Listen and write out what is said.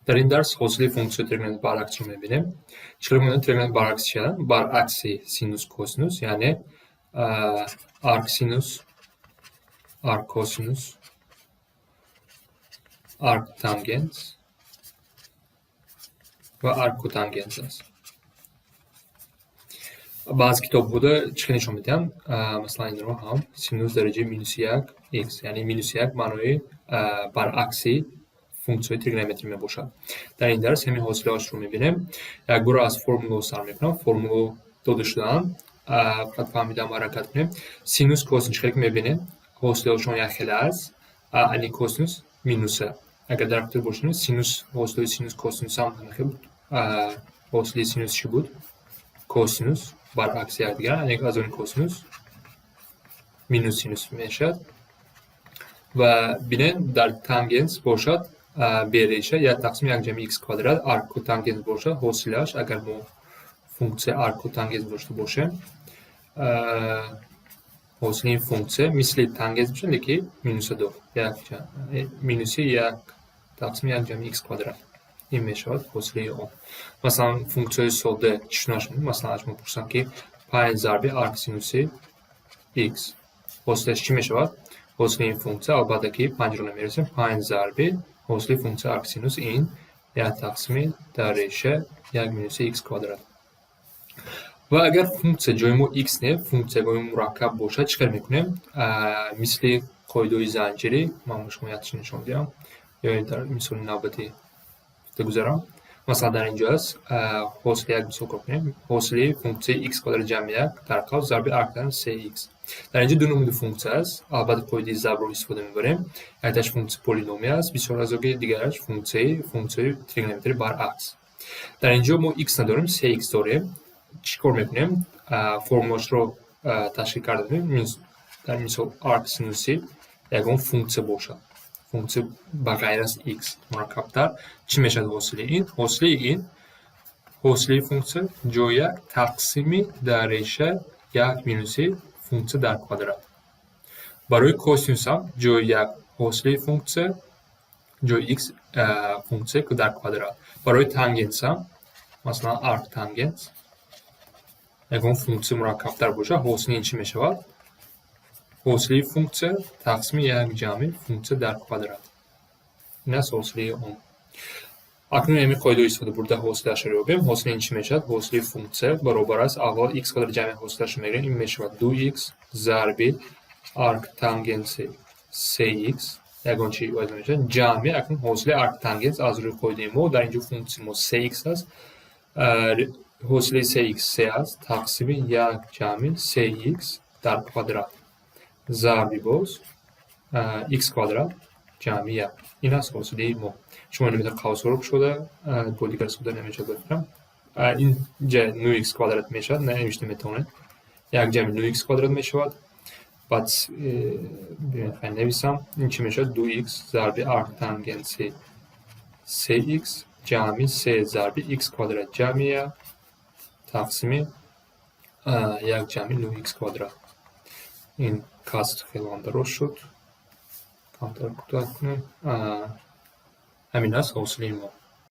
Дар ин дарс ҳосили функсияи тригонометрии баръаксро мебинем. Чӣ хел мегӯянд, тригонометрии баръакс чия? Баръакси синус, косинус, яъне арксинус, арккосинус, арктангенс ва арккотангенс аст. Баъзе китобҳода чӣ хел нишон медиҳанд? Масалан, инро ҳам синус дараҷаи минуси як х, яъне минуси як маънои баръакси функсияҳои тригонометрӣ мебошад. Дар ин дарс ҳамин ҳосилаҳошро мебинем. Якбора аз формулаҳо сар мекунам. Формулаҳо дода шудаанд. Фақат фаҳмидаам ҳаракат кунем. Синус, косинус, чӣ хел ки мебинем, ҳосилаҳошон якхела аст. Ани косинус минуса. Агар дар хотир бошед, синус, ҳосилаи синус, косинус ҳам ҳамин хел буд. Ҳосилаи синус чӣ буд? Косинус баръакси якдигар, яъне аз они косинус минус синус мешавад. Ва бинед, дар тангенс бошад, береша як тақсими як ҷамъи х квадрат. Арккотангенс бошад, ҳосилааш, агар мо функсия арккотангенс дошта бошем, ҳосили ин функсия мисли тангенс мешавад, лекин минуса до минуси як тақсими як ҷамъи х квадрат. Ин мешавад ҳосилаи он. Масалан, функсияҳои сода чӣ шунаш? Масалан, аз шумо пурсам, ки панҷ зарби арксинуси х, ҳосилаш чӣ мешавад? Ҳосили ин функсия, албатта, ки панҷро намерасем, панҷ зарби ҳосили функсия арксинус ин як тақсими дар реша як минуси х квадрат. Ва агар функсия ҷои мо х не, функсия гоҳи мураккаб бошад, чӣ кор мекунем? Мисли қоидаҳои занҷирӣ, ман ба шумо якчиз нишон диҳам ё дар мисоли навбатӣ гузарам. Масалан, дар ин ҷо аст ҳосили, як мисол кор кунем: ҳосили функсияи х квадрат ҷамъи як дар қавс зарби арктангенс се х. Дар ин ҷо ду намуди функсия аст. Албатта, қоидаи зарбро истифода мебарем. Якташ функсияи полиномӣ аст бисёр азоги, дигараш функсияи тригонометрии баръакс. Дар ин ҷо мо х надорем, се х дорем. Чӣ кор мекунем? Формулашро ташкил карда, дар мисол арксинуси ягон функсия бошад, функсия ба ғайр аз х мураккабтар, чӣ мешавад ҳосили ин? Ҳосили ин, ҳосили функсия ҷои як тақсими дар реша як минуси функсия дар квадрат. Барои косинусам ҷои як ҳосили функсия, ҷои х функсия дар квадрат. Барои тангенсам, масалан, арктангенс ягон функсия мураккабтар бошад, ҳосили ин чӣ мешавад? Ҳосили функсия тақсими як ҷамъи функсия дар квадрат. Ин аст ҳосили он. Акнун ҳамин қоидаро истифода бурда, ҳосилашро ёбем. Ҳосили ин чӣ мешавад? Ҳосили функсия баробар аст, аввал х квадрат ҷамъи ҳосилашро мегирем, ин мешавад ду х зарби арктангенси се х, ягон чи иваз намешавад, ҷамъи акнун ҳосили арктангенс. Аз рӯи қоидаи мо, дар ин ҷо функсияи мо се х аст, ҳосили се х се аст, тақсими як ҷамъи се х дар квадрат зарби боз х квадрат ҷамъи як. Ин аст ҳосили мо. Шумо наметавонед қавсҳоро кушода, бо дигар истифода намешавад, ба фикрам. Ин ҷа ну х квадрат мешавад, навишта метавонед, як ҷамъи ну х квадрат мешавад. Баъд хай нависам, ин чӣ мешавад? Ду х зарби арктангенси се х ҷамъи се зарби х квадрат ҷамъи як тақсими як ҷамъи ну х квадрат. Ин каср хеле дароз шуд, камтар кӯтоҳ кунем. Ҳамин аст ҳосили мо.